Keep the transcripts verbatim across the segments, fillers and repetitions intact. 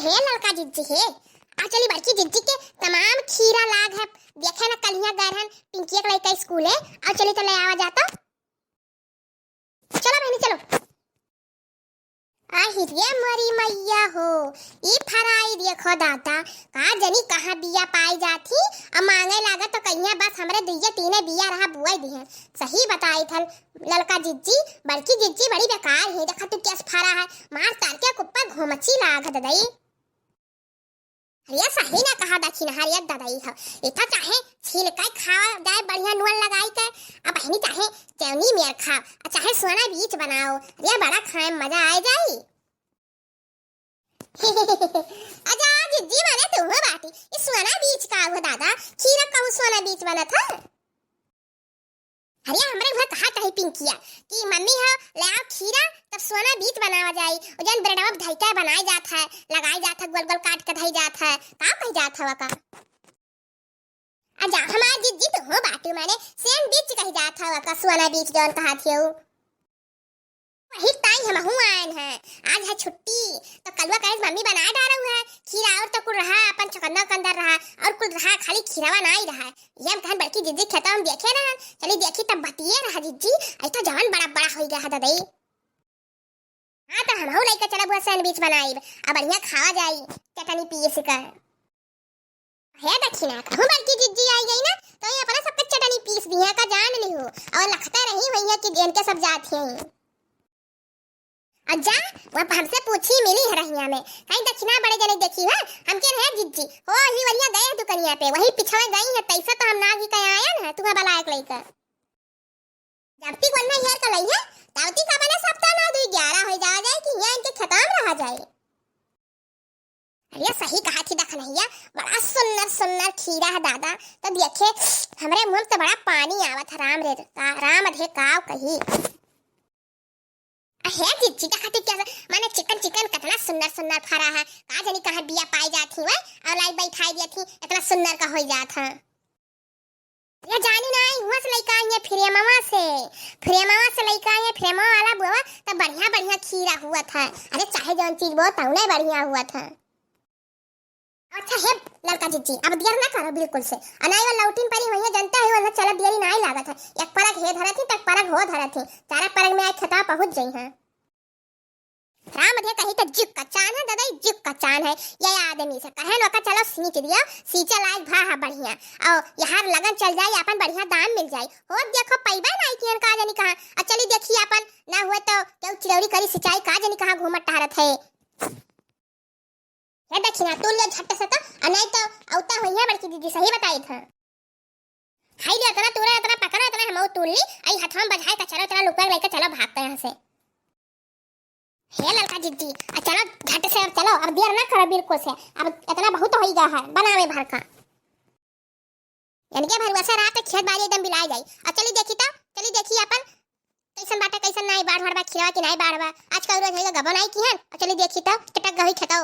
ए ललका जिज्जी हे, आ चली बड़की जिज्जी के तमाम खीरा लाग है। देखे ना कलिया गए रहन पिंकिया के लइका स्कूले, आ चली तो ले आवा जाता। चलो बहिनी चलो। आहि रे मोरी मइया हो, ई फराई देखो दादा, का जनी कहाँ बिया पाई जात ही, अब माँगे लागत तो कहिया बस हमरे दुइये तीने बिया रहा बुआई दिहन। सही बताई थल ललका जिज्जी, बड़की जिज्जी बड़ी बेकार ही, देखा तू कैस फरा है, मार तार के ऊपर घोमची लाग ददई। अरे सही ना कहा दखिनहा रे ददई हो, इतना चाहे छील के खावा जाए बढ़िया नून लगाई के, अब बहिनी चाहे चौनी मेर खाव, आ चाहे सोना बीच बनाओ, अरे बड़ा खाए में मजा आ जाई। अजा जिज्जी माने तू हो बाटी, ई सोना बीच का हो दादा, खीरा कहूँ सोना बीच बनत है। अरे हमरे घर कहा कही पिंकिया कि मम्मी हो ले आओ खीरा तब सोना बीच बनावा जाई, और जन ब्रेडवा धइका बनाए जात है, लगाए जात है, गोल गोल काट के धई जात है, का कही जात है वका? अजा हमार जिज्जी तो हो बाटू माने सैंडविच कही जात है वका, सोना बीच जौन कहा थे। वही ताई हमहू आयन है, आज है छुट्टी, तो कलवा कहे मम्मी बनाए डालू है खीरा, और तो कुल रहा अपन चुकंदर उकंदर रहा, और कुल रहा खाली खीरावा ना ही रहा, ये हम कहन बड़की जिज्जी खेता हम देखे रहन, चली देखी तब बतिये रहा जिज्जी, ऐसा जवन बड़ा बड़ा हो गया है ददई। हाँ तो हमहू लइका चलब हुआ सैंडविच बनाइब, अब बढ़िया खावा जाई चटनी पीस कर। हे दखिना, कहूँ बड़की जिज्जी आई गई ना, तो ये अपना सबके चटनी पीस दिया का जान लिहू, और लखते रही हुई है कि इनके सब जात हैं। और जा, वो हमसे पूछी मिली है रहिया में, कहीं दखिना बड़े जने देखी है, हमके रहे जिज्जी, हो ही वलिया गए दुकनिया पे, वही पिछवे गई है, तैसे तो हम ना ही कह आयन है, तुम्हें बलायक लेकर। जब तक वन्ना हेर का लई है, तब तक अपने सब तो नौ दुई ग्यारह हो जा जाए कि यहाँ इनके खत्म रहा जाए। अरे सही कहा थी दखनैया, बड़ा सुन्नर सुन्नर खीरा है दादा। तो देखे हमरे मुँह में तो बड़ा पानी आवत है, राम रे का, राम रे काव कही। अहे जिज्जी देखा थी क्या, माने चिकन चिकन कितना सुन्नर सुन्नर फरा है, का जानी कहाँ बिया पाई जात ही वह, और लाई बैठाई दिया थी, इतना सुन्नर का हो जात है। ये जानी ना, हुआ से लइका आई है फ्रेमवा से, फ्रेमवा से लइका आई है, फ्रेमवा वाला बुआ, तब बढ़िया बढ़िया खीरा हुआ था। अरे चाहे जौन चीज बोल, तौने बढ़िया हुआ था। अच्छा हे ललका जिज्जी, अब देर ना करो बिल्कुल से। अनाई वाला लौटिन परी हुई है, जनता है, वरना चला देरी ना ही लागत है। एक परग हे धरत ही, तक परग हो धरत ही। चारा परग में आए खेतवा पहुँच जाई हैं। राम दे कही तो जिक का चान है, ददई जिक का चान है। ये आदमी से कहे लोका चलो सींच दिया, सींचा लायक भा है बढ़िया। और यहाँ लगन चल जाए, अपन बढ़िया दाम मिल जाए। हो देखो पैबे ना कियन का जानी कहाँ। और चली देखी अपन ना हुए तो क्यों चिरौरी करी सिंचाई का जानी कहाँ घूमत टहरत है। हे दखिना, तूल ले झट से तो, आ नहीं तो औता हुई है बड़की दीदी, सही बताई था। खाई ले, इतना तूरा, इतना पकड़ा, इतना हम तूल ली, आई हथवा में बजाए का चलो, इतना लुकवा लेके चलो, भागते यहाँ से। हे ललका जिज्जी, आ चलो झट से, अब चलो, अब देर ना करो बिल्कुल से, अब इतना बहुत हो ही गया है, बनावे भर का। इनके भरुआ से रात खेत बाड़ी एकदम बिलाए जाई। आ चली देखी तो, चली देखी अपन कैसन बाटे, कैसन नाई, बाढ़ बाढ़ बा, खिरवा की नाई बाढ़ बा। आज का रोज है गबो नाई किहन। आ चली देखी तो चटक गई खेतो।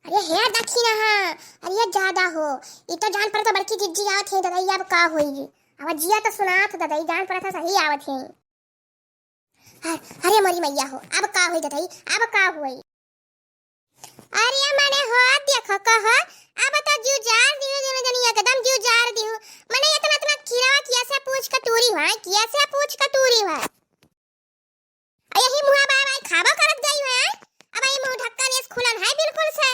अरे हे दखिना हा, अरे ये ज्यादा हो, ई तो जान पड़ता बड़की जिज्जी आवत है ददई, अब का होई? अब जिया तो सुनात ददई, जान पड़ता सही आवत है। अरे मोरी मैया हो, अब का होई ददई, अब का होई? अरे मने हो देखो कहो, अब तो जुजार दिहु दुनो जनी, एकदम जुजार दिहु। मने इतना इतना खीरावा किया से पूछ कटूरी हुआ, किया से पूछ कटूरी हुआ। आ यही मुहा बाय बाय खाबो करत गई हुआ, अब यही मुंह ढक्कन इस खुलन है बिल्कुल से।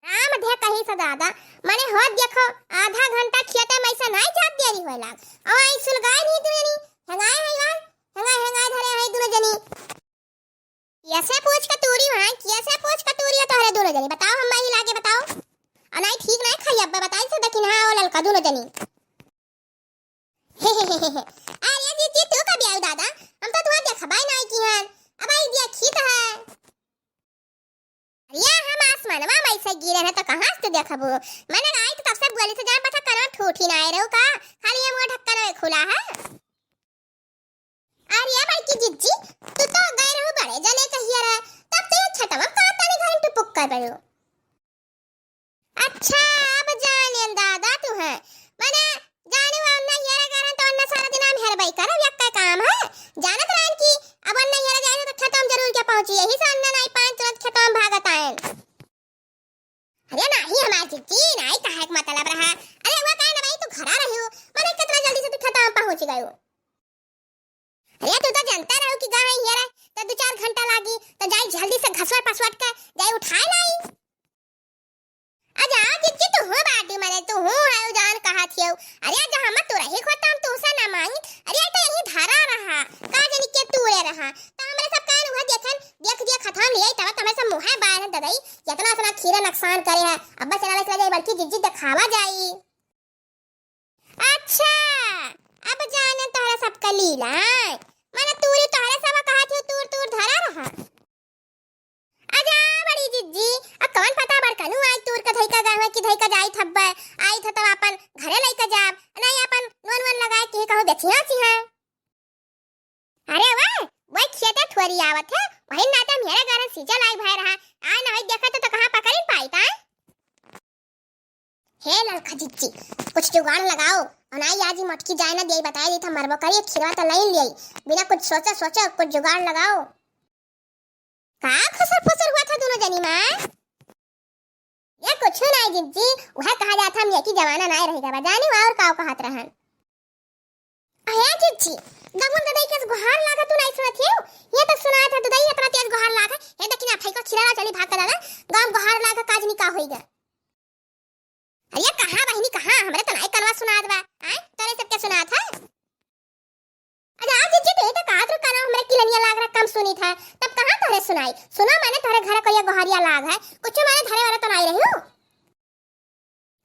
राम धे कही से दादा, मने हो देखो, आधा घंटा खेते में ऐसा नहीं जात देरी होए लाग। और आई सुलगाई नहीं दुनो जनी, हंगाए है यार, हंगाए, हंगाए धरे है दुनो जनी। कैसे पूछ कटूरी है, कैसे पूछ कटूरी है तोहरे दुनो जनी, बताओ हम माई लागे बताओ। और नहीं ठीक नहीं खाई अब्बा बताई से दखिन, हाँ ओ ललका दुनो जनी। अरे दीदी तू कभी आऊ दादा, हम तो तुम्हारा देखबाई नहीं किहन, अब आई देखी तो है। अरे हम आसमानवा में से गिरे हैं तो कहाँ से देखबू? मैंने आई तो तब से बोली तो जान पता करो ठूठी ना आए रहो का, खाली ये मुंह ढक्कन में खुला है। अरे बड़की जिज्जी, तू तो गए रहो बड़े जने कहिए रहे, तब तो ये छटवा का तने घर टुपुक कर रहे हो। अच्छा, अब जानेन दादा तू है। मने जाने वो अन्ना हियरा कारण तो अन्ना सारा दिन हम हेरबाई करब, यक्का काम है। जानत रहन कि अब अन्ना हियरा जाए तो खेतम जरूर के पहुंची, यही से अन्ना नाई पान तुरंत खेतम घसवट पसवट के जाई उठाए लाई। आ जाओ जिज्जी, तू हूँ बाटी मने, तू हूँ है जान कहा थियो। अरे आज हम तू रही खोता हम तू से ना मांगी। अरे आज तो यही धरा रहा, का जानी के तूरे रहा। तो हमरे सब कान हुआ देखन, देख देख खतम लिया, तब तब सब मुँह बाहर ददई। इतना इतना खीरा नुकसान करे है। अब चला चला जाए बल्कि जिज्जी दिखावा जाई। अच्छा, अब जाने तोहरा सबका लीला। मने तूरी तोहरे सब कहा थी तूर तूर धरा रहा। आजा बड़ी जिज्जी, अब कौन पता बड़कनू आई तूर का धई का गाँव की धई का जाई थब्बे, आई था तो अपन घरे लई का जाब, नहीं अपन नोन वोन लगाए की कहूँ बेचिया सी है। अरे वाह, वही खेते थोरी आवत है, वही नाते मेरे घर सीजा लाई भाई रहा, आ ना होई देखा तो, तो कहाँ पकड़ी पाई ता? हे ललका जिज्जी, कुछ जुगाड़ लगाओ। अनाई आज ही मटकी जाए ना दिया, बताए दी था मरबो करिए, खीरवा तो लाइन लिया, बिना कुछ सोचे सोचे कुछ जुगाड़ लगाओ। का खुसर फुसर हुआ था दोनों जनी माँ? ये कुछ नहीं जिज्जी, वह कहा जाता हम ये की जमाना नहीं रहेगा बा, जानी और काव कहत रहन। अरे जिज्जी, गमुन ददई के गोहार लागा तू नहीं सुनत हियो? ये तो सुना था ददई इतना तेज गोहार लागा। हे देखी ना, फैको खिरा चली भाग के दादा, गाम गोहार लागा काज नहीं का होइगा। अरे कहाँ बहिनी कहाँ, हमरे तो नहीं कनवा सुनात बा। आय, तोरे सबके सुनात है। अरे आ जिज्जी, तू तो कहत रहो कनवा हमरे किलनिया लाग रहा, कम सुनी था, तब कहाँ तोरे सुनाई? सुनो मैंने तोरे घर को ये गोहरिया लाग है, कुछ मैंने धरे वाला तो नहीं रही हूँ।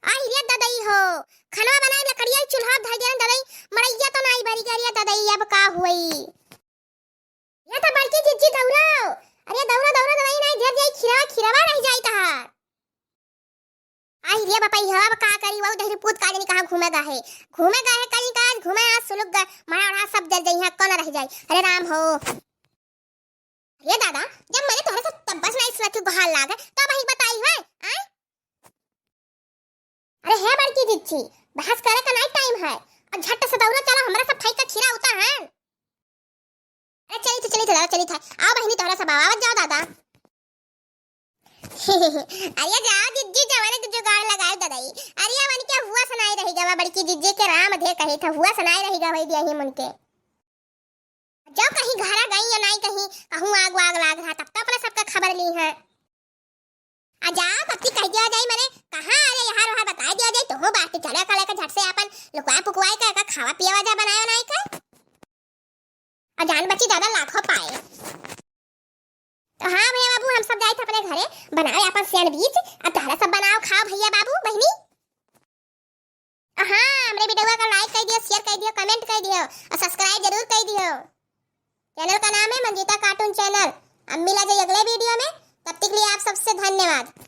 आई रे ददई हो, खनवा बनाए लकड़िया चूल्हा धर दिया ददई, मड़ैया तो नाई बरी गरी ददई, अब का हुई? ये तो बड़की जिज्जी दौड़ो, अरे दौड़ो दौड़ो ददई नाई धर जाई, खिरवा खिरवा रह जाई तहार। आई रे बपई हो, अब का करी, वो दहिर पूत का जनी कहाँ घूमे गा है, घूमे गा है कहीं का, घूमे आज सुलुक गा, मड़ा उड़ा सब जल जाई, यहाँ कौन रह जाई, अरे राम हो। अरे दादा, जब मैंने तोहरे से तब बस नहीं सुना कि गोहार लाग है, तो वही बताई है, आय? अरे हे बड़की जिज्जी, बहस करे का नहीं टाइम है, और झट से दौड़ो चलो, हमरा सब खाई का खीरा उता है। अरे चली थे, चली थे दादा, चली थे, आओ बहिनी तोहरा सब आवत जाओ दादा। अरे जाओ जिज्जी, जवाने तो जुगाड़ लगाओ ददई। अरे अवन के हुआ सुनाई रही गवा, बड़की जिज्जी के राम धे कही था, हुआ सुनाई रही गवा दिया ही मुन के। जब कहीं घरा गई या नहीं कहीं, कहूँ आग वाग लाग रहा, तब तो अपने सबका खबर ली है। आ जा, पप्पी कह दिया जाए, मने कहाँ अरे यहाँ वहाँ बता दिया जाए, तुम बात चले का लेकर झट से अपन लुकवाए पुकवाए का, का खावा पियावा जा बनाए बनाए का। आ जान बची ज्यादा लाखों पाए। तो हाँ भैया बाबू, हम सब जाए थे अपने घरे, बनाओ अपन सैंडविच, अब तहरा सब बनाओ खाओ भैया बाबू बहिनी। हाँ, हमरे वीडियो का like कर दियो, share कर दियो, comment कर दियो और subscribe जरूर कर दियो। Channel का नाम है मंजीता cartoon channel। अब मिला जाए अगले वीडियो में, तब तक के लिए आप सबसे धन्यवाद।